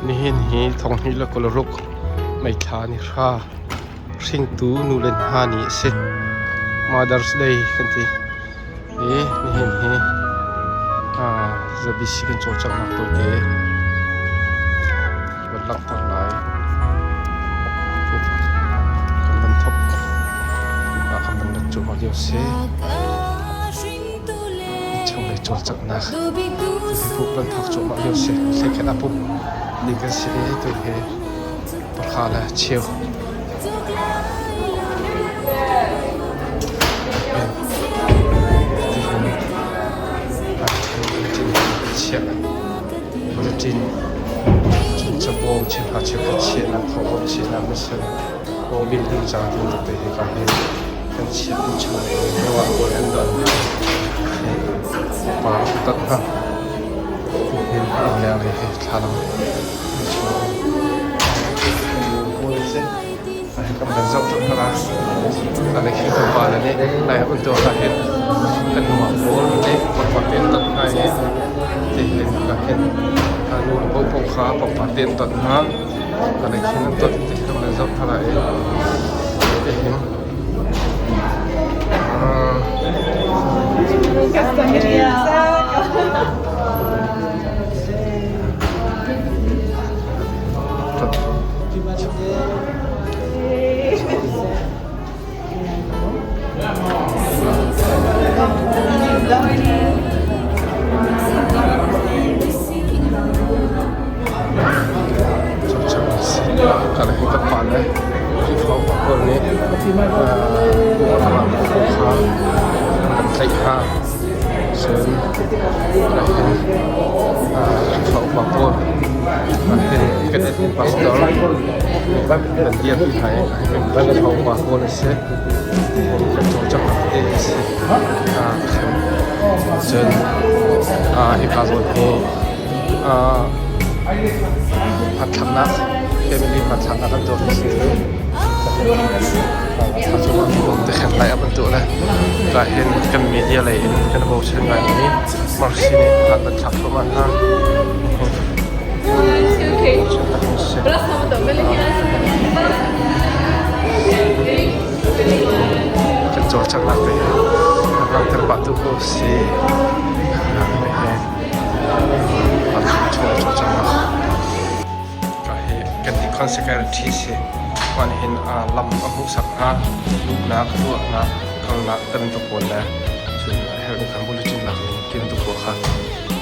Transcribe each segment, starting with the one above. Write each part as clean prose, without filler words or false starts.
Nihin hi thonghnih le kul ruk May thla ni hra hringtu nu le hna ni a si. Mother's Day kan ti. I nihin hi ZBC kan cawlcanghnak tawite van langhter lai. Kan van thok. Kan van rat cuahmah lio si. Chunglei cawlcanghnak puk kan thok cuahmah lio si. Thlekhet a puk ding kan si i tu hi pahra le cheu. Chiah bulletin cun cabawm cheuhra cheukhat chiahnak thawhlawm chiahnak na si aw building ca tin tete hi ka hin kan chiah in chung ruah pawl an don hna pa an ton hna hin inn leng lei hi thlalang Kan van zoh tuk hna. Ane khi kan pa le nih lai un tu ka hin kan nu ah pawl nih pangpar te an ton hna i ti hin ka hin nu le paoh paoh kha pangpar te an ton hna. Ane khin an ton ti kan van zoh hna lai i ti hin Khrihfa upa pawl kan pastor kan dirpi hna i Khrihfa upa pawl a si. Kan cawlcangh te a si. Cun hika zawn hi hmanthlaknak family hmanthlaknak kan tuah mi si. Tikhan lai a bantuk le ka hin kan media lei in kan bochan ngai mi Marcy nih hlan kan thlak thluahmah hna. Kan cawlcanghnak te langhter pah tu ko si. Ka hi kan econ secretary si. Wan hin lam a hmuhsak hna, luhnak, ruahnak, kalnak tan tu pawl le cun herh kan bulletin lak ning tin tu pawl kha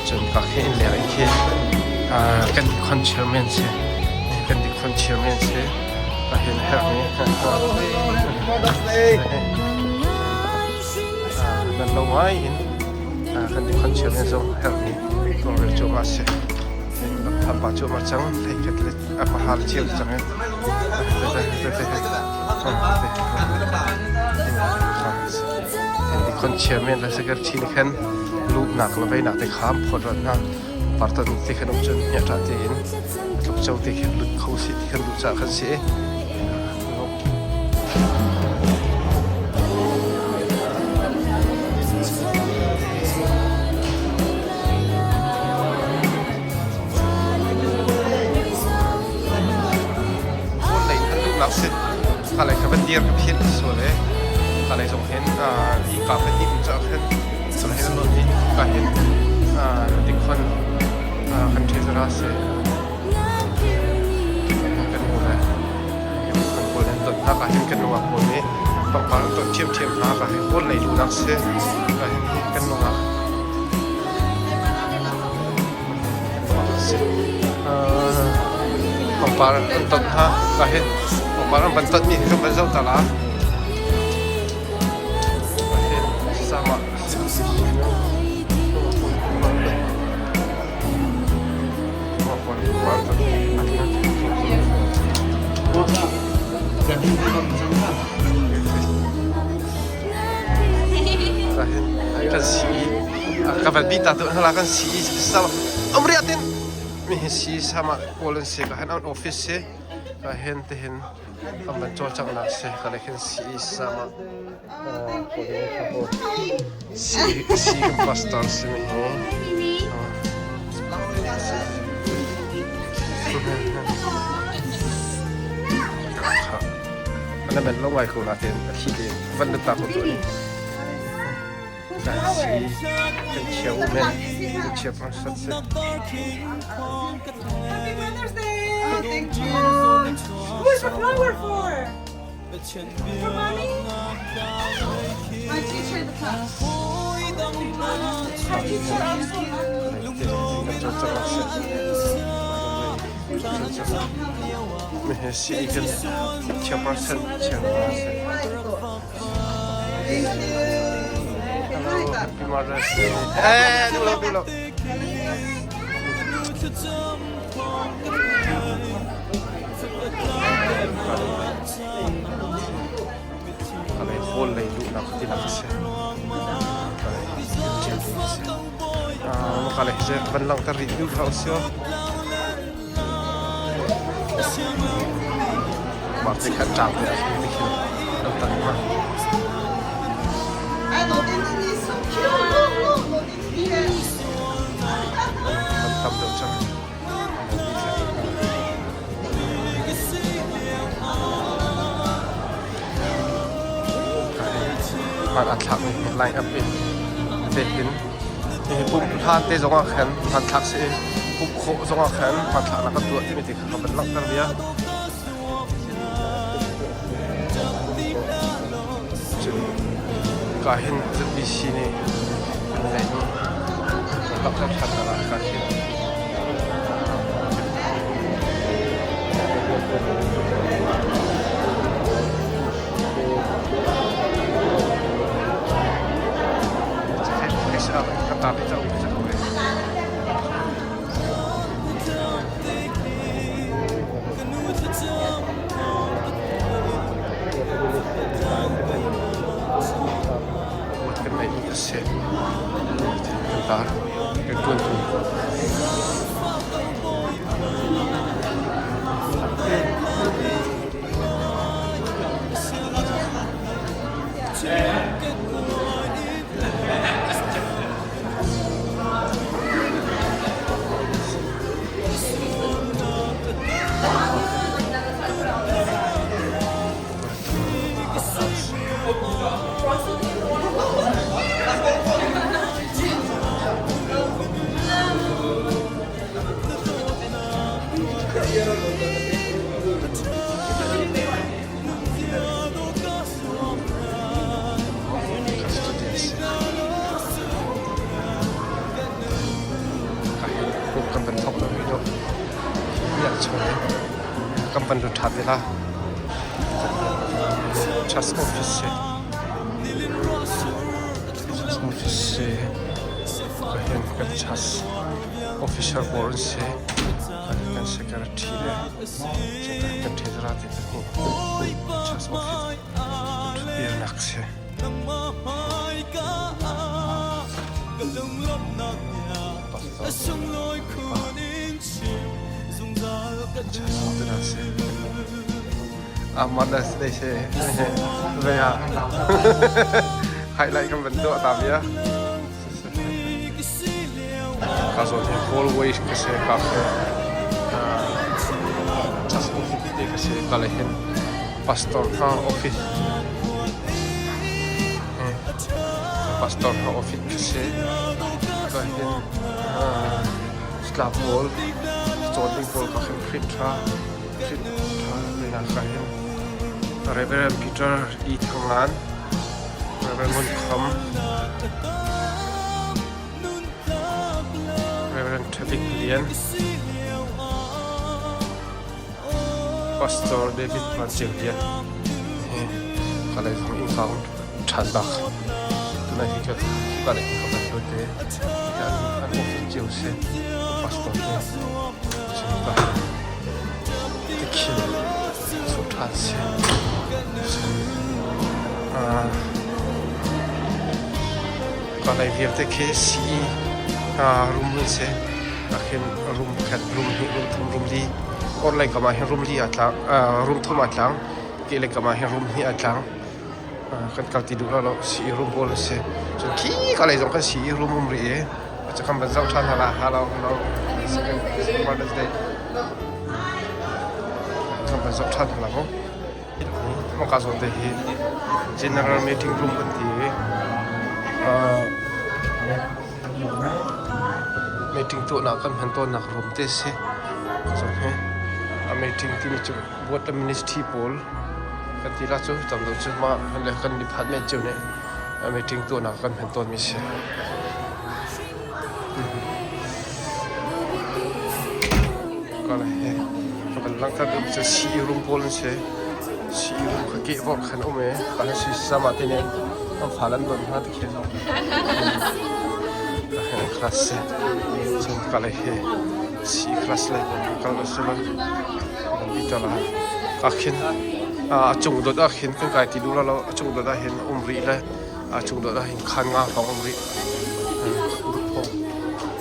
cun ka khi in leng in khi kan econ chairman si kan econ chairman si ka hin herh mi nan lo ngai in kan econ chairman zong herh mi tawlrel cu ma si Thapa cu ma cang theikhat le a pahal cil cang in Kon chairman le secretary nih khan luhnak le veinak te kha an phawt rat hna. Parton te khan um cun hniahṭah tein tlukco te khin lut kho si ti khan duh caah khan si. Lei an duhnak si. Kha lei kha van dir ka philh sual e. Kha lei zong hin i ka ka hnih caah khan cun hin an hi ka hin dikhon kan treasurer si. Kan nu le kan pawl an ton hna ka hin kan nungak pawl nih pangpar an ton ṭhiamṭhiam hna ka hin kawl lei duhnak si. Ka hin kan nungak Pangpar an ton hna ka hin pangpar an van ton mi hi van zoh ta la. Hin sama Kan si ka van bi ta tu hala kan si sama amria tin mi hi si sama kawl an si ka han an office si ka hen te hin an van chaw chang nak si ka le khin si sama si si kan pastor si mi hi. Ana men lo ngai ko na ten a thi te van na ta ko tu ni. Kan si kan chia u men kan chia pang sat se. Happy Mother's Day! Oh, thank you. Who's the flower for? For mommy? My teacher in the class. Her teacher also. Si kan chairperson chairperson. Thank you. Hello, happy Mother's Day. Eh, dulu dulu. Kalay hall lei luhnak tinak a si. Kalay ṭial ding a si. Kalay hi van langhter rih duh hlah usih. Mah te khan ṭang te ah khin ti khin an tan ma. Is so cute. Look, look, look. It's An tam deuh cang. Hmaan aa thlakmi line up in vet in hihi pumh hlan te zong ah khan hmanthlak si i pumh khawh zong ah khan hmanthlaknak kan tuah timi te kha ka van langhter bia. Cun ka hin ZBC nih an ngeihmi kan langhter ṭhan hna lai ka hin. Kan neihmi a si. Kan tar kan ṭuantu. Kan van thawk lo rih lo. Miak chung kan van lut ṭhan te la. Trust office si. Trust office si. Ka hin kan trust officer pawl an si. Kan secretary le kan treasurer te cu trust office thutdirnak si. Mother's Day si ve ah highlight kan van tuah ta bia. Ka zawn hi hallway ka si ka khi church office te ka si ka le hin pastor hna office pastor hna office ka si ka hin slab pawl cawn ding pawl ka khin print tha print tha na ka hin Reverend Peter E. Thangan Reverend Ngun Kham, Reverend Traffic Lian, Pastor David Van Ceu Lian hi kalay zong innka um ṭhan bak. Tunai hi ka hi kalay ka van lut te an an office cio si pastor te ka tikhin chuah ṭhan si. Kalay vialte khi sii room an si. Ahkhin room pakhat, room hnih, room thum, room li. Orhlei kam ah hin room li aa tlang, room thum aa tlang. Kehlei kam ah hin room hnih aa tlang. Kan kal ti duh lo lo. Sii room pawl an si. Cun khi kalay zong kan sii room um rih i kan van zoh ṭhan hna la. Hello, hello. Mother's Day. Kan zoh ṭhan hna maw? Maka zawn te hi General Meeting Room kan ti i meeting tuahnak kan hman tawnnak room te si. Cun hi a meeting timi cu board le ministry pawl kan ti la cu tam deuh cu mah le kan department cio nih meeting tuahnak kan hman tawnmi si. Kan langhter duh cu sii room pawl an si. Sii room kha kehvorh khan um i kan si sama te nih an fale an don hna ti khi. Class si. Cun ka lei hi sii class lei kal a si lo. Kan ti ta la. Ka khin a cung dot ah khin kan kai ti duh lo a cung dot ah hin um rih le a cung dot ah hin khan nga hrawng um rih.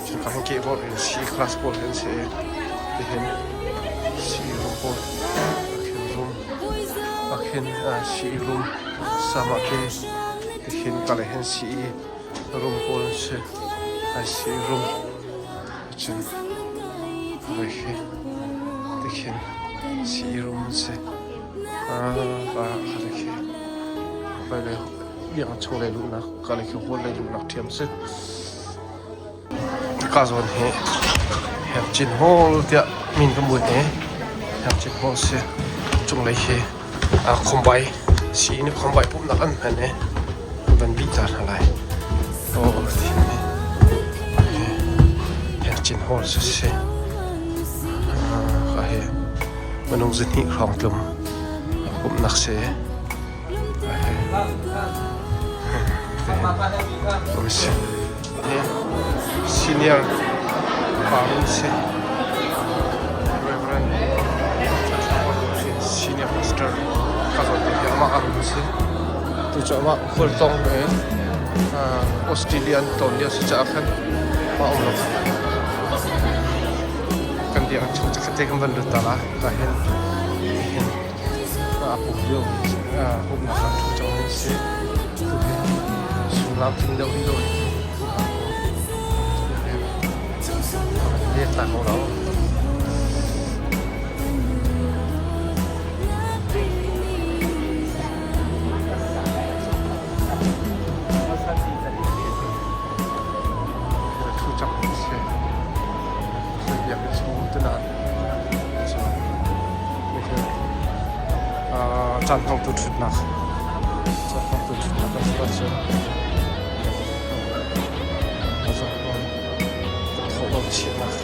Cuka hin kehvorh in sii class pawl hi an si i tihin sii room pawl akhin room akhin sii room sama khi tihin kale hin sii room pawl an si an sii room cun voi khi tikhin sii room an si ka khale khi vai le biakinn chung lei luhnak kale khi hall lei luhnak ṭhiam si. Hika zawn hi Hercin Hall tiah min kan bunh i Hercin Hall si. Cunglei hi khawmbai sii nih khawmbai pumhnak an hman i an van bih ta hna lai. Aw thin hi Hercin Hall si si. Ka hi minung zahnih hrawng tlum pumhnak si. Senior pa an si. Reverend Senior Pastor ka zawn te hi amah a run si. Tu cu amah khualtlawng ve Australia an tlawn lio si caah khan mah um lo. Kan biakinn chung cu khatte kan van lut ta la. Ka hin hin A pum lio pumnak ah ṭhu cang an si. Tuhi sullam tling deuh rih lo in let ta ko lo. Ṭhu cang an si. Biakinn chung tunan caan hmangtu ṭhutnak caan hmangtu ṭhutnak an si cu a zoh thawh lo chiahnak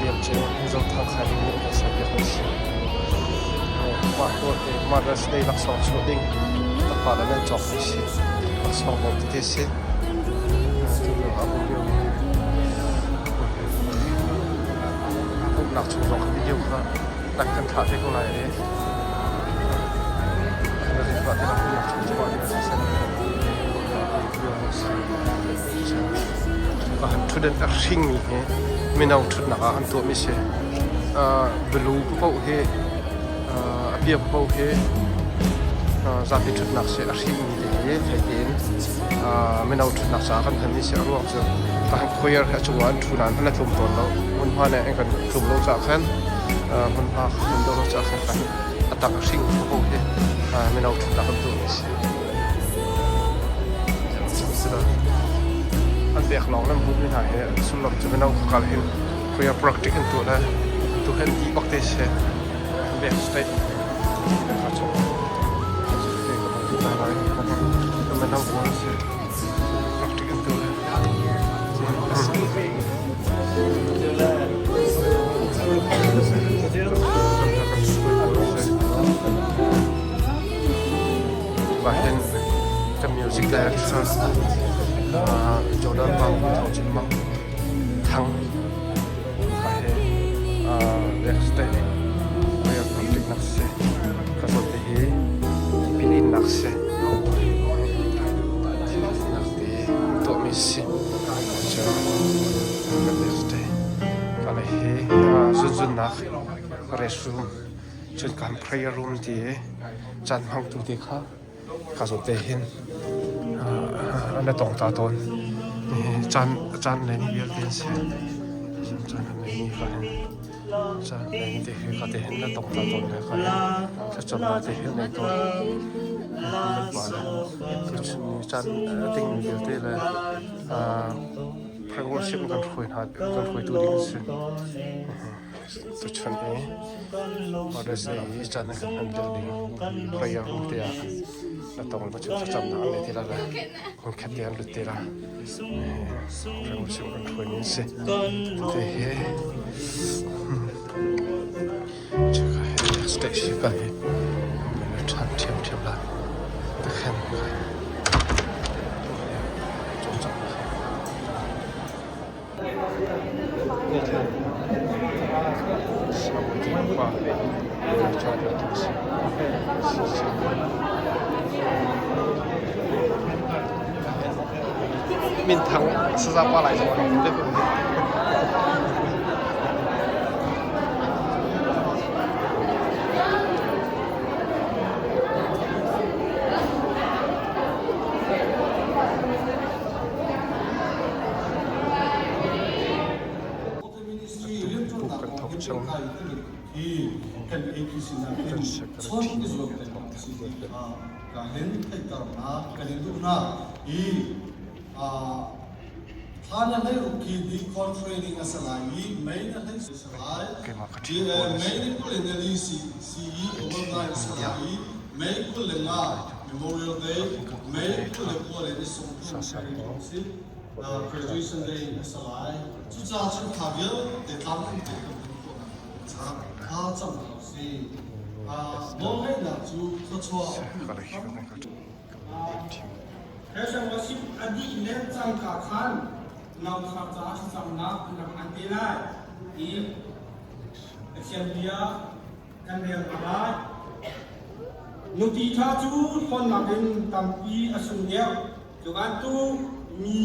liam cu Mizo thang khai ding nih kan ser piak mi si. Mah tuah te Mother's Day laksawng chuah ding takpa le nan cawk mi si. Laksawng bawm tete si. Pumhnak chung zong video kha nak kan thlah te ko lai i kan rin pah te pumhnak chung zong ah sen Ṭhutdan a hringmi hi mino ṭhutnak ah an tuahmi si. Blue paoh hi a bia paoh hi zapi ṭhutnak si. A hringmi te hi thei tein mino ṭhutnak caah kan hmanmi si. A ruang cu kan choir hi a cungah an ṭhu nain an i tlum tawn lo. Hmunhma nih an kan tlum lo caah khan hmunhma tlum deuh lo caah khan a tang a hring paoh hi mino ṭhutnak kan tuahmi si. An pek lawng nan hmuhmi hna hi sullam cu mino kha kal hin khoia practice an tuah le tu hin ti bak te si an bek straight kha cu mino pawl si practice an tuah le Bahin ka music director Jordan Mang Thawng Cin Mang Thang ka he backstage prayer practice nak si ka zawn te hi tipil in nak si nak te tuahmi si cun ka backstage ka le hi zunzunnak restroom Cun kan prayer room ti i caan hmangtu te kha ka zawt te hin an la tong ta tawn. Caan caan le ni vialte an si. Caan le ni ka hin. Caan te hi ka te hin na tong ta tawn le ka hin thlacamnak te hi nei tawn. Tuchun ni caan a dingmi vialte le prayer worship kan hruai hna kan hruaitu ding an si. Tuchun i Mother's Day i caan an kan hman deuh ding prayer room te ah na tong le macun thlacamnak an nei ti la le hmunkhat te an lut te la. Prayer worship kan hruaimi an si. Te hi stage hi ka hi ṭhan ṭhiamṭhiam lai. Takhen Minthang sazapa lai zong ah Atu kan thawk cang. Kan secretary nih a thawk Keimah ka ṭhi pawl a si. Sasai Worship a dih le cangka khan nauthar ca thlacamnak an rak ngan te lai i Pathian bia kan rel hna lai. Nupi ṭha cu hlawnnak in tampi a sung deuh. Cu bantuk mi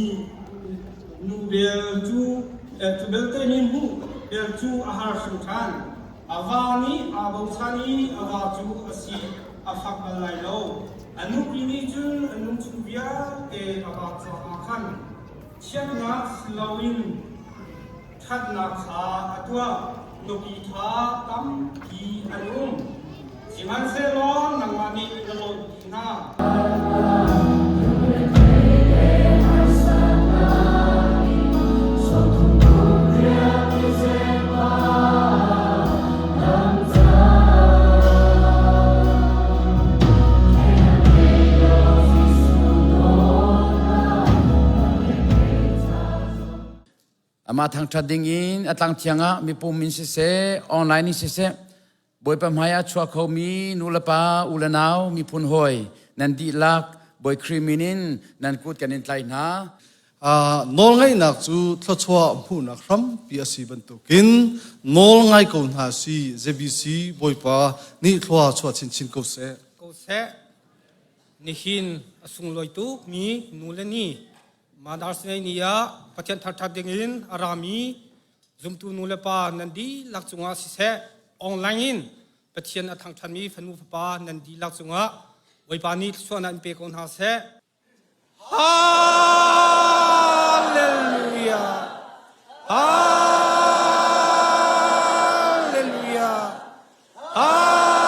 nu bel cu cu belte mi hmuh bel cu a har hringhran. A va nih aa bochan i a va cu a si a fak bal lai lo. A nupi nih cun a nungchung vialte a va caah khan chiatnak si loin ṭhatnak kha a tuah. Nupi ṭha tampi an um. Sihmanhsehlaw nangmah nih na lawnh dih hna. Amah thangṭhat dingin a tlang thiang ah mipum in siseh, online in siseh, Bawipa hmai ah chuak khomi nulepa, u le nau, miphun hawi nan dihlak Bawi Khrih min in nan kut kan in tlaih hna. Nawlngaihnak cu thluachuah hmuhnak hrampi a si bantukin nawl ngai ko hna si ZBC Bawipa nih thlua chuah chinchin ko seh. Ko seh. Nihin a sunglawi tukmi nu le ni Mother's Day ni ah Pathian thangṭhat dingin a rami zumtu nu le pa nan dihlak cungah siseh online in Pathian a thangṭhatmi fanu fapa nan dihlak cungah Bawipa nih thluachuahnak in pe ko hna seh. Hallelujah! Hallelujah! Hallelujah!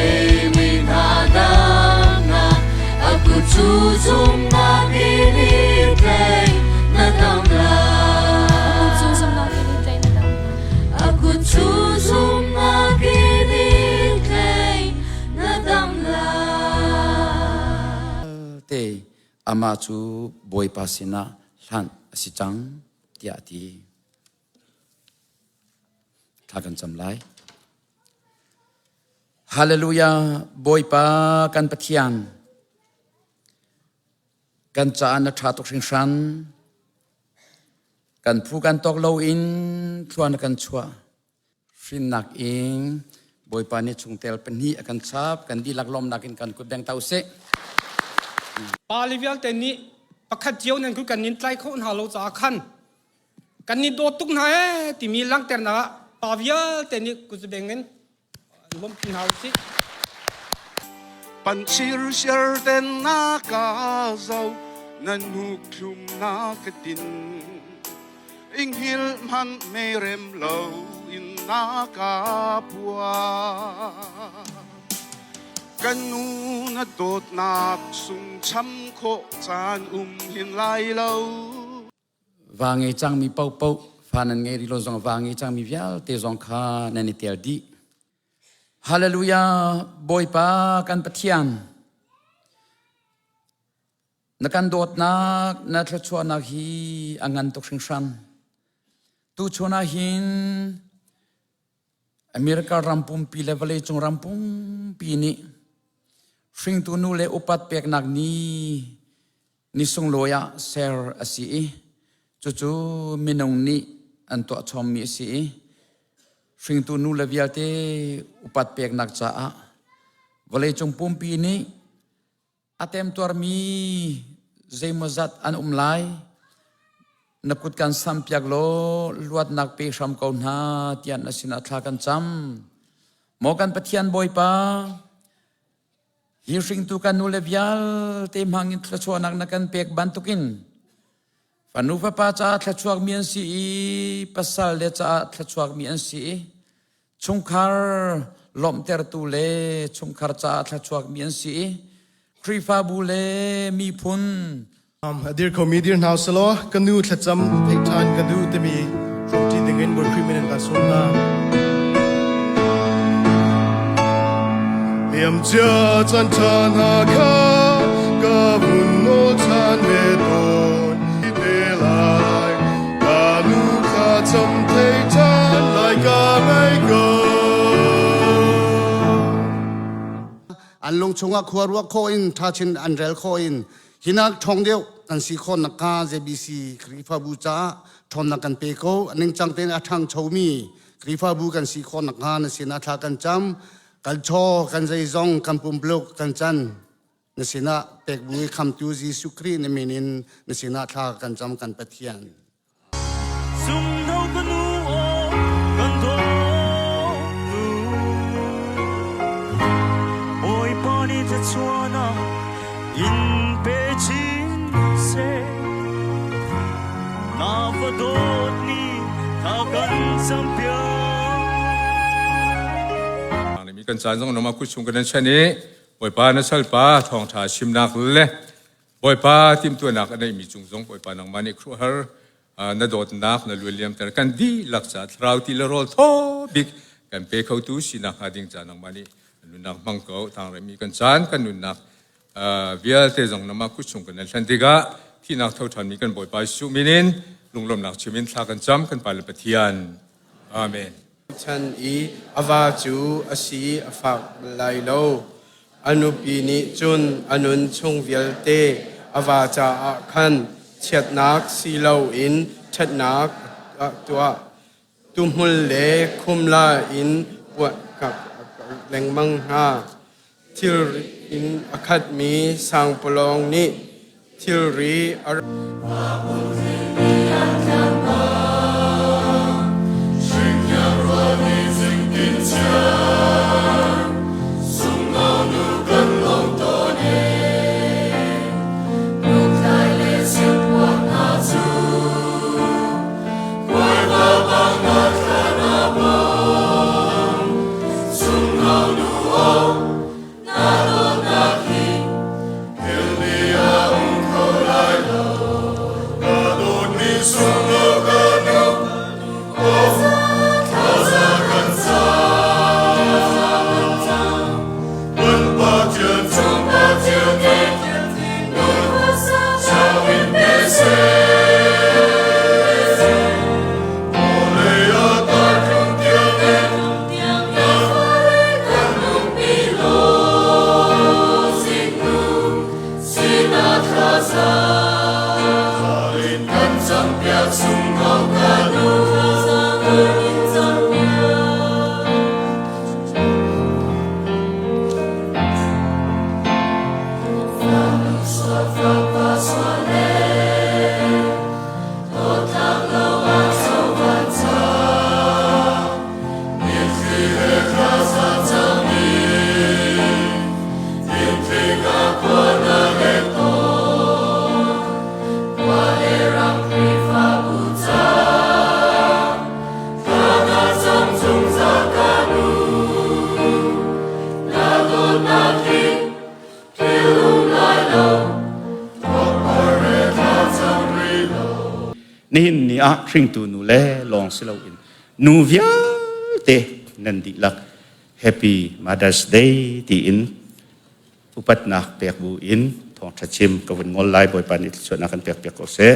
ngeimi hna damnak a kut cu zumhnak in i tlai na dam lai. A kut cu zumhnak in i tlai na dam lai. Te amah cu Bawipa sinah hlanh a si cang tiah a ti. Thla kan cam lai. Hallelujah, Bawipa kan Pathian. Kan caah na ṭha tuk hringhran. Kan phu kan tawk loin thlua na kan chuah. Hrinnak in Bawipa nih chungtel pahnih a kan chap. Kan dihlak lawmnak in kan kut beng ta usih. Pa le vialte nih pakhat cio nan kut kan nin tlai kho hna lo caah khan kan ni dawt tuk hna ee timi langhternak ah pa vialte nih kut beng in lawmhpi hna usih. Pan sir ten na ka zo na nuk thlum na ka din inghil man me rem lo in na ka pua kan nu na dawtnak sung cham khawh caan um hin lai lo. Va ngei cangmi paohpaoh fa nan ngei rih lo zong va ngei cangmi vialte zong kha nan i tel dih. Hallelujah! Bawipa kan Pathian, na kan dawtnak, na thluachuahnak hi a ngan tuk hringhran. Tuchun ah hin America ram pumpi le vawleicung ram pumpi nih hringtu nu le upat peknak ni ni sunglawi ah ser a si i cucu minung nih an tuah chommi a si i hringtu nu le vialte upat peknak caah vawleicung pumpi nih a temtuarmi zeimawzat an um lai. Na kut kan sampiak law luatnak pe hram ko hna tiah na sinah thla kan cam. Maw kan Pathian Bawipa, Hi hringtu kan nule vialte hmangin thluachuahnak na kan pek bantukin fanu fapa caah thluachuakmi an si i pasal le caah thluachuakmi an si i chungkhar lawmhtertu le chungkhar caah thluachuakmi an si i Khrihfabu le miphun A dir khomi dir hna usalaw ka nu thlacam theih ṭhan ka duh timi hrawmṭi dingin Bawi Khrih min in kan sawm hna. Liamcia caan ṭha hna kha ka vun nawl ṭhan ve tawn te lai. Ka nu thlacam thei ṭhan lai ka ngei ko. An lung chungah khua ruah khawh in ṭha chin an rel khawh in hinak ṭhawng deuh kan si khawh nakhnga JBC Khrihfabu caah ṭhawnnak kan pe ko. A ningcang tein a ṭhangchomi Khrihfabu kan si khawh nakhnga na sinah thla kan cam. Kan chaw, kan zeizong, kan pumpluk, kan can na sinah pek bu i khamtu Jesuh Khrih na min in na sinah thla kan cam kan Pathian. Sungno ka nu aw kan dawtu Bawipa nih thluachuahnak in pe chin seh Na va dawt ni tha kan campiak Mi kan caan zong nama kut chung kan chan i Bawipa na salpa thawngtha chimnak le Bawipa timhtuahnak a neihmi cung zong Bawipa nangmah nih khuaruahhar na dawtnak na luanliamter kan dihlak ca thlarau ti le rawl thaw bik kan pe khotu sinak hnga ding ca nangmah nih nunnak hmang ko tangremi kan caan kan nunnak vialte zong nangmah kut chung kan hlan tikah thihnak tho ṭhanmi kan Bawipa Jesuh min in lunglawmhnak chim in thla kan cam kan Pa le Pathian. Amen. Chan i a va cu a si a fak bal lai lo. A nupi nih cun a nun chung vialte a va caah khan chiatnak si loin ṭhatnak a tuah. Tuhmul le khumla in puah lengmang hna. Thilri in a khatmi sangpalawng nih thilri a Nihin ni ah hringtu nu le lawng si loin nu vialte nan dihlak Happy Mother's Day tiin upatnak pek bu in thawngṭha chim ka vun ngol lai. Bawipa nih thluachuahnak kan pek piak ko seh.